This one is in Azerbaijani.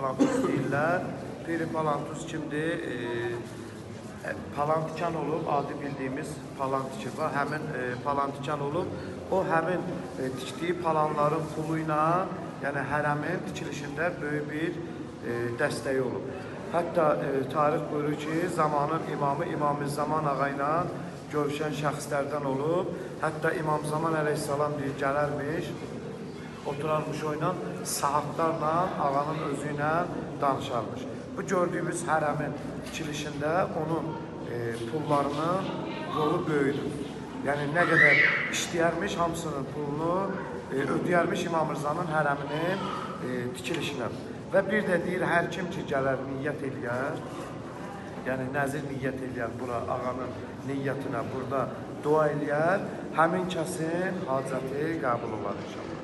Palantus deyirlər. Piri Palantus kimdir? Palantikan olub, adi bildiyimiz palantikir var. Həmin palantikan olub. O həmin tikdiyi palanların pulu ilə, yəni hərəmin tikilişində böyük bir dəstəyi olub. Hətta tarix buyurur ki, zamanın imamı İmam Zaman ağa ilə görüşən şəxslərdən olub. Hətta İmam Zaman əleyhissalam deyir, gələrmiş, oturarmış o ilə saatlarla ağanın özü ilə danışarmış. Bu gördüyümüz hərəmin tikilişində onun pullarının rolu böyüdür. Yəni nə qədər işləyərmiş, hamısının pulunu ödəyərmiş İmam Rızanın hərəminin tikilişinə. Və bir də deyir, hər kim ki gələr niyyət eləyər, yəni nəzir niyyət eləyər bura ağanın niyyətinə burada dua eləyər, həmin kəsin hacəti qəbul olar inşallah.